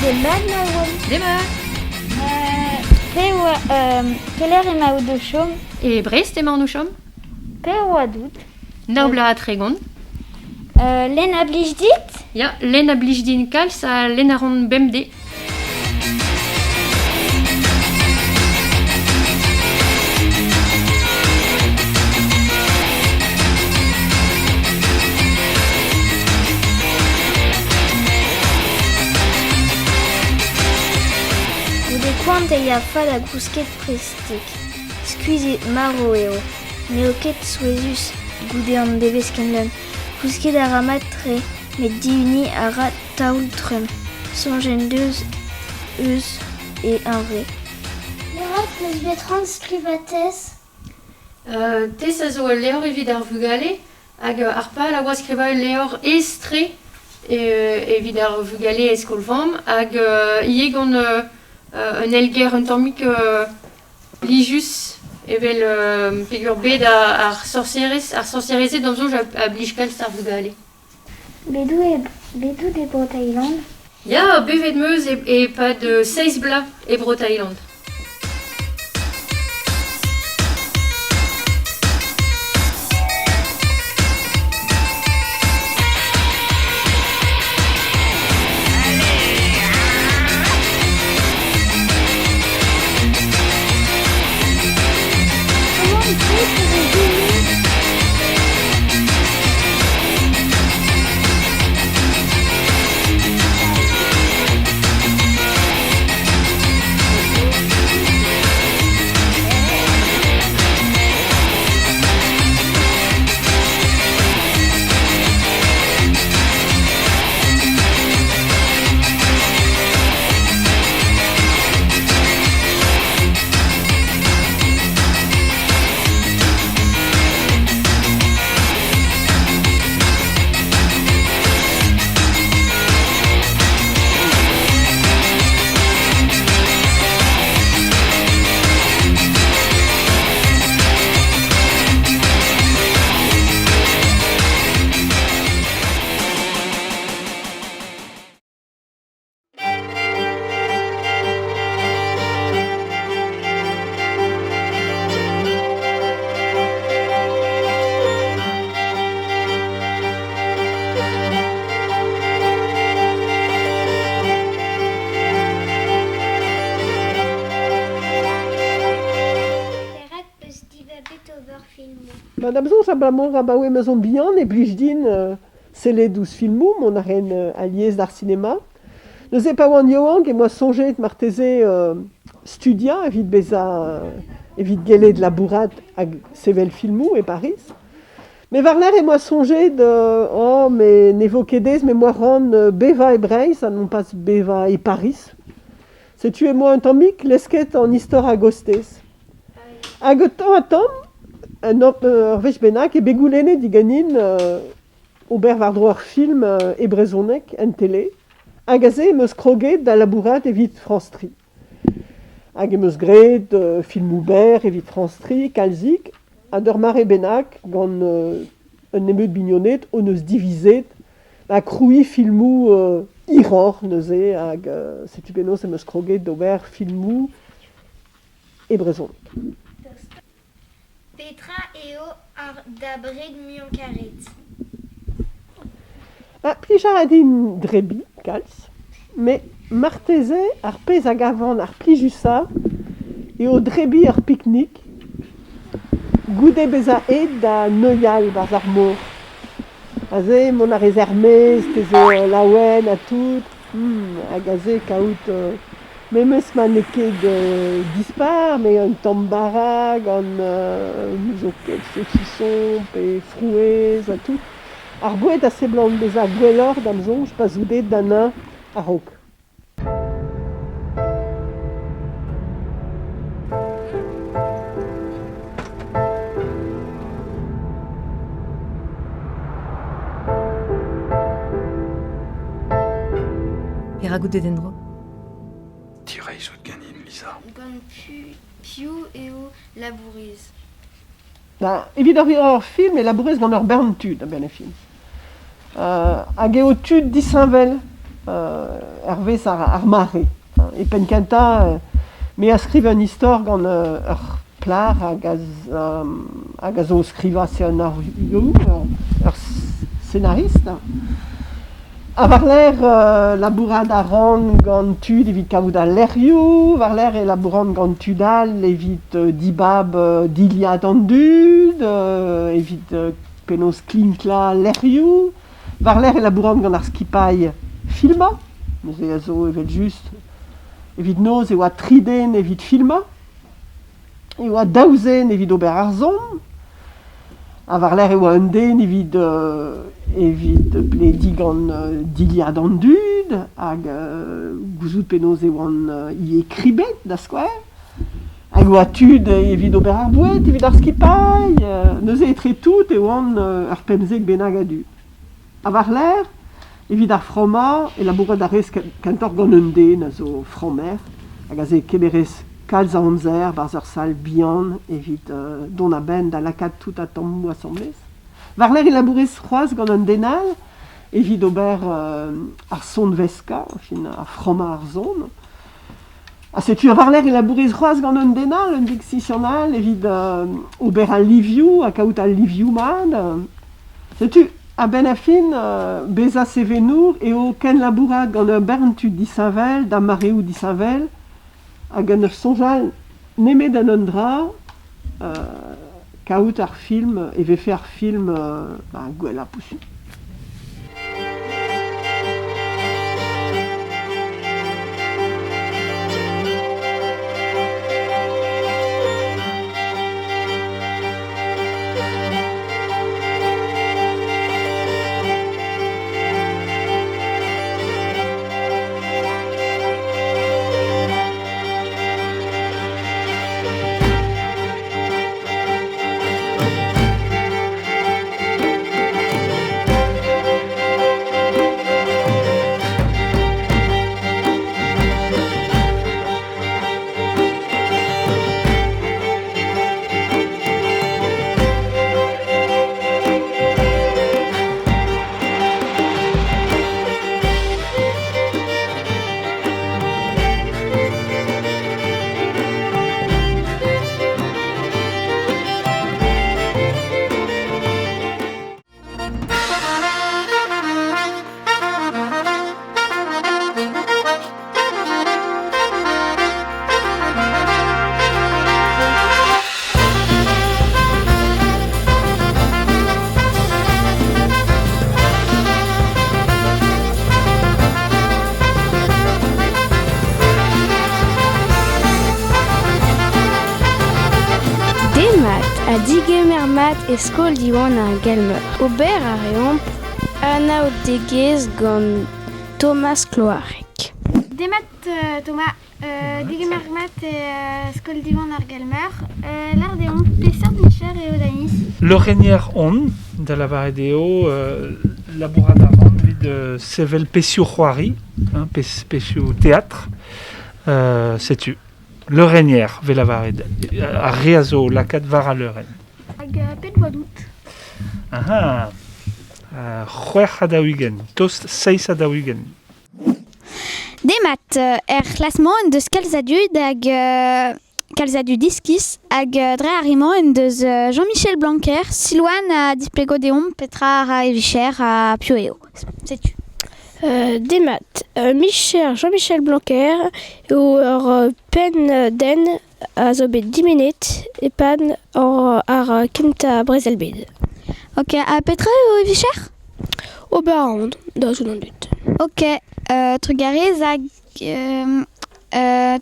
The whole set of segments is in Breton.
Demat Maouel. Demat. Pe oa pelec'h emaout o chom? E Brest emaon o chom. Pe oad out? Nav bloaz ha 30. Lenn a blij dit? Ya, lenn a blij din kalz ha lenn a ran bemdez. Goude koant e ya fall ha kousket prestik. Skuizh-marv eo. N'eo ket souezhus goude an devezh ken leun. Kousket a ra mat-tre, met dihuniñ a ra taol-trumm. Soñj en deus eus e hunvre. Perak 'peus bet c'hoant skrivañ Tess? Tess a zo ul levr evit ar vugale hag ar pal a oa skrivañ ul levr aes-tre evit ar vugale e skol-vamm hag ivez gant un eilger un tammig plijus evel peger bed ar sorserez. Ar sorserezed d'am soñj a blij kalz d'ar vugale. Bet out e Bro-Thailand? Ya, bevet 'm eus e-pad seizh bloaz e Bro-Thailand. Perak 'peus dibabet ober filmoù? Ba da'm soñj abalamour abaoe ma 'z on bihan e blij din sellet ouzh filmoù, mont a ran alies d'ar sinema. Neuze pa oan yaouank em boa soñjet marteze studiañ evit bezañ evit gellet labourat hag sevel filmoù e Pariz. Met war-lerc'h em boa soñjet oh met ne vo ket aes met moa c'hoant bevañ e Breizh ha non pas bevañ e Pariz. Setu em boa un tammig lesket an istor a-gostez. Hag tamm-ha-tamm, ur wech bennak eo bet goulennet diganin ober war-dro ur film e brezhoneg en tele hag aze em eus kroget da labourat evit France Tri. Hag em eus graet filmoù berr evit France Tri kalzik ha d'ur mare bennak gant un nebeud mignoned hon eus divizet ha krouiñ filmoù hiroc'h neuze hag setu penaos em eus kroget d'ober filmoù e brezhoneg. Petra eo ar da bred muiañ-karet? Plij a ra din drebiñ kalz met marteze ar pezh a gavan ar plijusañ eo drebiñ ur pik-nik goude bezañ aet da neuial 'barzh ar mor. Aze mont a rez er-maez, te zo laouen ha tout, hag aze kaout memes ma n'eo ket dispar met un tamm bara gant n'ouzon ket saucisson pe frouezh ha tout. Ar boued a seblant bezañ gwelloc'h da'm soñj pa 'z out aet da neuñv a-raok. Perak out deut en-dro? Direizh out ganin, Lisa. Gant piv eo labourez? Ba, evit ur film e labourez gant ur bern tud a-benn ar fin. Hag eo tud disheñvel. Hervez ar mare. E penn-kentañ me a skriv un istor gant ur plac'h hag a zo o skrivañ senarioù, ur senarist. Ha war-lerc'h labourat a ran gant tud evit kavout al lec'hioù, war-lerc'h e labouran gant tud all evit dibab dilhad an dud, evit penaos klinklañ al lec'hioù. War-lerc'h e labouran gant ar skipailh filmañ, neuze a zo evel-just evit noz e oa tri den evit filmañ, e oa daou zen evit ober ar son, ha war-lerc'h e oa un den evit evit plediñ gant dilhad an dud hag gouzout penaos e oant ivez kribet da skouer. Hag e oa tud evit ober ar boued, evit ar skipailh, neuze etre tout e oant ur pemzek bennak a dud. Ha war-lerc'h, evit ar frammañ, e labourat a rez kentoc'h gant un den a zo frammer hag aze e kemerez kalz a amzer 'barzh ur sal bihan evit dont a-benn da lakaat tout an tammoù asambles. War-lerc'h e labourez c'hoazh gant un den all evit ober ar sonveskañ, enfin ar frammañ ar son. Ha setu war-lerc'h e labourez c'hoazh gant un den all, un diksisian all, evit ober al livioù ha kaout al livioù mat. Setu a-benn ar fin, bezañ sevenour eo kenlabourat gant ur bern tud disheñvel, da mareoù disheñvel, hag en ur soñjal nemet en un dra, kaout ar film, e vefe ar film gwellañ posupl. Demat ha digemer mat e skol Diwan ar Gelmeur. Ober a reomp anaoudegezh gant Thomas Kloareg. Demat Thomas, degemer mat e skol Diwan ar Gelmeur. Lâr deomp peseurt micher eo da hini? Leurennier on, da lavaret eo labourat a ran evit sevel pezhioù c'hoari, hein, pezhioù teatr. Setu. Leurennier 'vez lavaret, ar re a zo lakaat war al leurenn. Hag pet vloaz out? Aha, 46, tost 47. Demat, er c'hlas-mañ en deus kalz a dud hag kalz a dud iskis hag dre ar re-mañ en deus Jean-Michel Blanquer, Silouane a displego deomp petra a ra e vicher ha piv eo. Setu. Demat, micher Jean-Michel Blanquer eo ur penn-den a zo bet dimenet e-pad ar kentañ brezel-bed. Ok, ha petra eo e vicher? Ober a ran da zout an dud. Ok, trugarez hag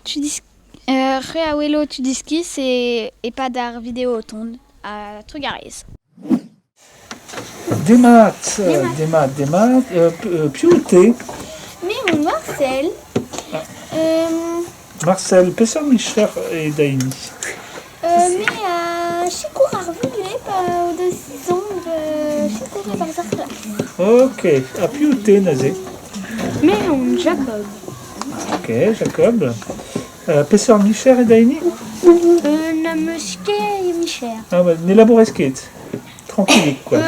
tu dis re a welo tu diskis e-pad ar video o tont. Trugarez. Demat, demat, demat. Piv out-te? Me on Marcel. Marcel, peseurt micher eo da hini? Me a sikour ar vugale pa o deus ezhomm sikour e-barzh ar c'hlas. Ok, ha piv out-te neuze? Me on Jacob. Ok, Jacob. Peseurt micher eo da hini? N'am eus ket micher. Ah, bah, ne labourez ket? Tranquillik, quoi.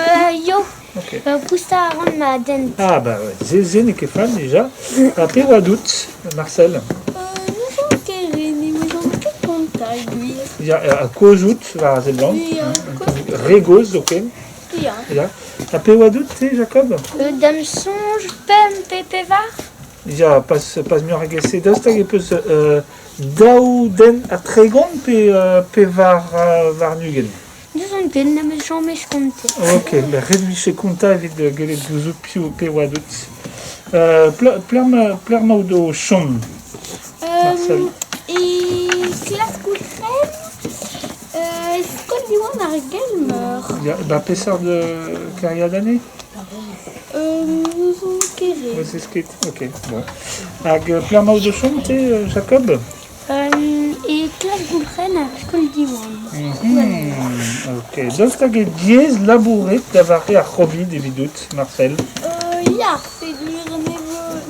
Yo. Ok. Broustañ a ran ma dent. Ah bah ouais, se, se n'eo ket fall dija. Ha pe oa dout, Marcel? N'ouzon ket re, ne meus ket kontañ, gwir. Ya, ha kozh out war a seblant. Ya, Re gozh zoken. Ya. Ya. Ha pe oa dout, te, Jacob? Da'm soñj, pemp pe pevar. Ya, pas, pas muioc'h eget se. Daoust hag e peus daou den ha 30 pe pevar warn-ugent? N'ouzon ket, n'am eus james kontet. Ok, ben ret 'vije kontañ evit gellet gouzout piv pe oa dout. Pelec'h emaout o chom, Marcel? E klask outren e skol Diwan ar Gelmeur. Ya, ba peseurt kêriad anezhi? N'ouzon ket re. N'ouzez ket, ok. Bon. Hag pelec'h emaout o chom, te, Jacob? E klas Goulc'hen ar skol Diwan. Ok. Daoust hag eo diaes labouret da vare ar C'hovid evidout, Marcel? Ya, peogwir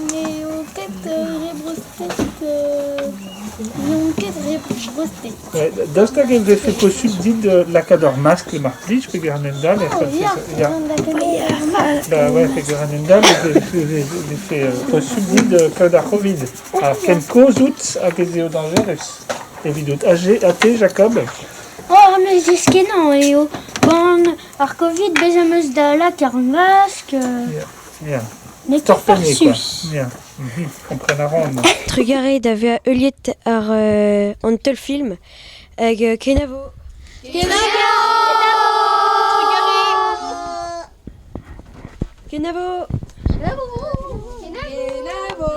n'eo ket re brostet, n'eo ket re brostet. Daoust hag e vefe posubl dit lakaat ur maskl mar plij peogwir an hent-dall e ya, ya. Bah ouais, peogwir an hent-dall e vefe posubl dit kaout ar C'hovid. Ha ken kozh out hag ez eo dañjerus evidout. Ha te, Jacob? Oh, mais deskenañ eo. Gant ar Covid, bez' am eus da lakaat ar mask. Ya. N'eo ket Torpenné, quoi. farsus. Ya. Kompren a ran. Trugarez da vezañ heuliet ar an teulfilm hag kenavo. Kenavo! Kenavo! Kenavo!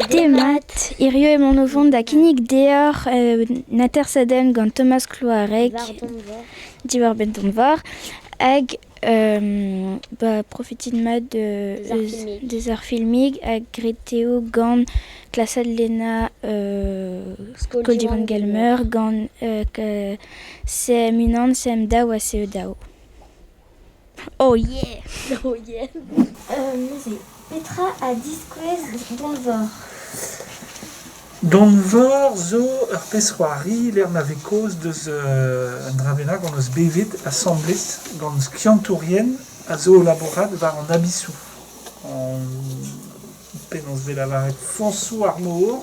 Demat, hirio emaon o vont da kinnig deoc'h atersadenn gant Thomas Cloarec diwar-benn Donvor hag ba profitit mat deus ar filmig hag graet eo gant klasad Lena Skol Diwan Gelmeur gant CM1, CM2 ha CE2. Oh yeah! Oh yeah! Neuze, petra a diskouez Donvor? Donvor zo ur pezh-c'hoari lec'h ma vez kaoz deus un dra bennak hon eus bevet asambles gant skiantourien a zo o labourat war an abisoù. An penaos 'vez lavaret foñsoù ar mor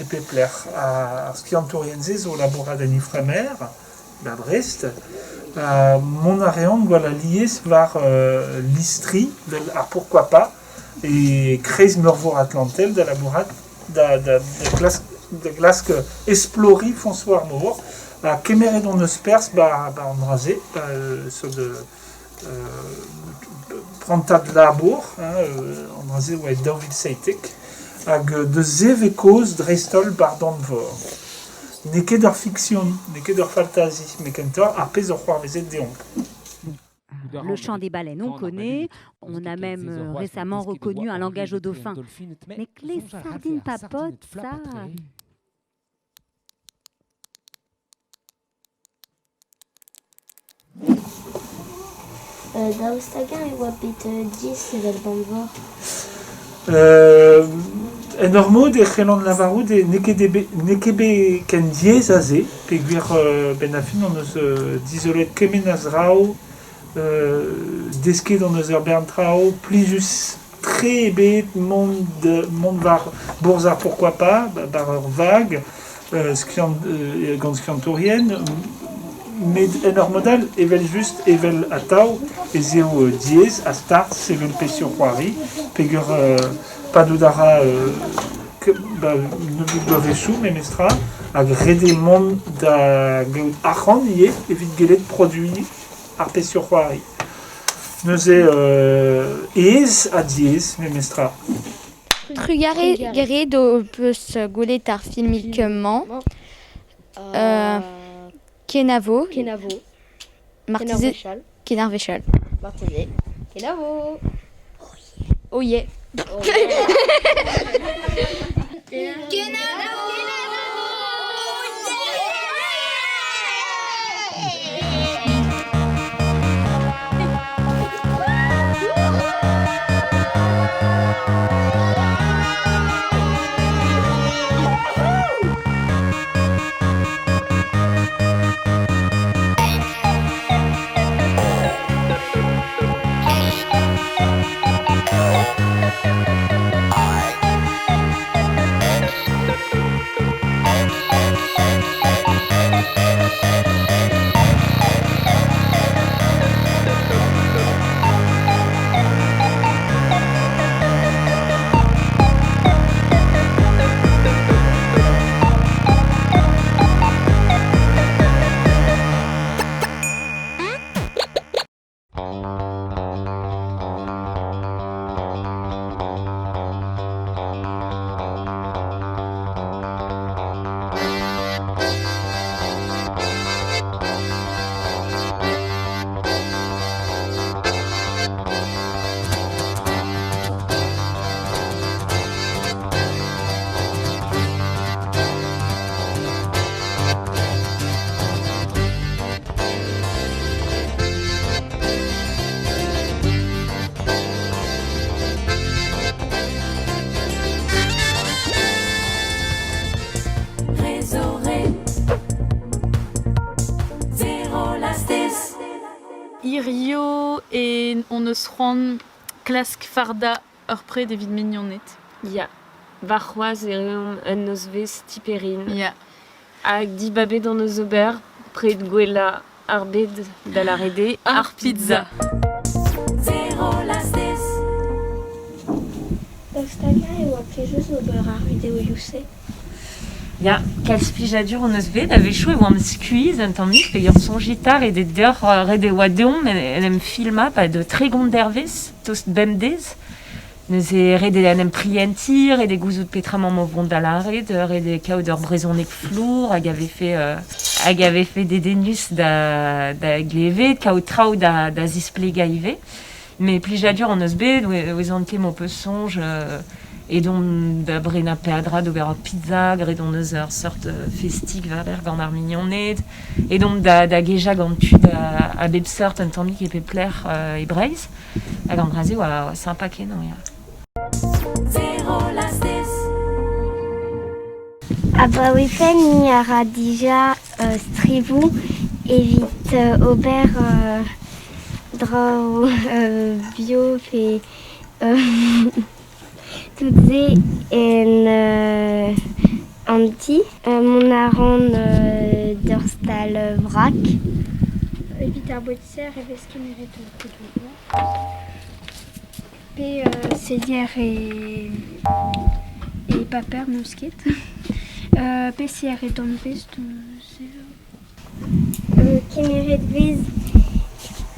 e pep lec'h. Ar skiantourien-se zo o labourat en Ifremer, da Brest. Mont a reont gwall alies war listri, 'vel ar Pourquoi pas, e kreiz Meurvor Atlantel da labourat da, da, da glask, da glask esploriñ foñsoù ar mor. Ha kemeret hon eus perzh ba, ba an dra-se, ba sort de prantad labour, hein, an dra-se oa e 2017, hag deus se 'vez kaoz dreist-holl bar Danvor. N'eo ket ur fiksion, n'eo ket ur faltazi, met kentoc'h ar pezh zo c'hoarvezet deomp. Le chant des baleines, on connaît. On a même récemment reconnu un langage au dauphin. Mais que les sardines papotent, ça... Daoust hag-eñ e oa bet diaes sevel Bannvor ? En ur mod e c'hellan lavarout n'eo ket n'eo ket bet ken diaes ha se peogwir 'benn ar fin hon eus dizoloet kement a zraoù, desket hon eus ur bern traoù, plijus-tre eo bet mont mont war bourzh ar Pourquoi pas, war ur vag skiant gant skiantourien met en ur mod all evel-just evel atav ez eo diaes ha start sevel pezhioù-c'hoari peogwir padout a ra nebeut bloavezhioù memestra hag ret eo mont da gaout arc'hant ivez evit gellet produiñ ar pezhioù-c'hoari. Neuze aes ha diaes memestra. Trugarez graet ho peus gwelet ar filmig-mañ. Kenavo. Kenavo. Marteze. Kenarvechal. Marteze. Kenavo. Oh yeah. Oh yeah. Kenavo. Hirio e hon eus c'hoant klask fardañ ur pred evit mignoned. Ya, warc'hoazh e reomp un nozvezh tiperin. Ya. Hag dibabet hon eus ober pred gwellañ ar bed da lâret eo ar pizza. Daoust hag-eñ e oa plijus ober ar videoioù-se ? Ya, kalz plijadur hon eus bet. A-wechoù e oamp skuizh un tammig peogwir soñjitar eo deoc'h ret e oa deomp en em filmañ 'pad 30 dervezh, tost bemdez. Neuze ret eo en em prientiñ, ret eo gouzout petra emaomp o vont da lâret, ret eo kaout ur brezhoneg flour hag a vefe hag a vefe dedennus da da glevet, kaout traoù da da zisplegañ ivez. Met plijadur hon eus bet, 'ouezan ket m'ho peus soñj edomp da brenañ peadra d'ober ur pizza, graet hon eus ur seurt festig war-lerc'h gant ar mignoned, edomp da da gejañ gant tud a bep seurt un tammig e pep lec'h e Breizh. Hag an dra-se oa sympa kenañ ya. Abaoe pell ni a ra dija strivoù evit ober draoù bio pe tout se en an ti. Mont a ran d'ur stal vrak. Evit ar boued-serr e vez kemeret produioù pe selier e paper n'eus ket. Pe sier e danvez Kemeret 'vez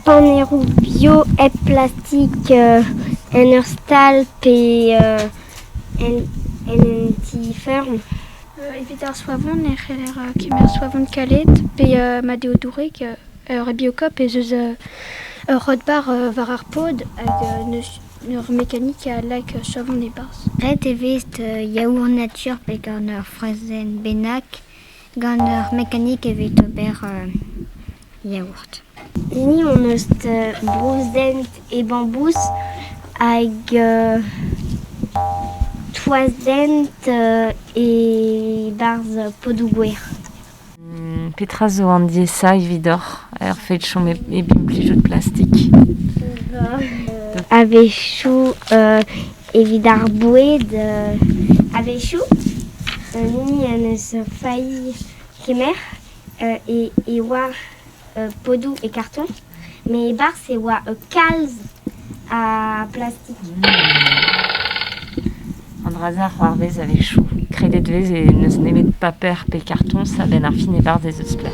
paneroù bio hep plastik en ur stal pe en un ti-feurm. Evit ar soavon e c'heller kemer soavon kalet pe ma deo dourek ur biokop ez eus ur rod-barr war ar pod hag n'eus ur mekanik a lak soavon e-barzh. Ret e vez yaourt natur pe gant ur frazenn bennak gant ur mekanik evit ober yaourt. Ni hon eus brouzdent e bambouz hag toazdent e-barzh podoù gwer. Petra zo an diaesañ evidoc'h er fed chom hep implijout plastik? A-wechoù evit ar boued, a-wechoù ni en eus failhi kemer e oa podoù e kartoñ, met e-barzh e oa kalz a plastik. An dra-se a c'hoarvez a-wechoù. Kredet 'vez e n'eus nemet paper pe kartoñs a-benn ar fin e-barzh ez eus plastik.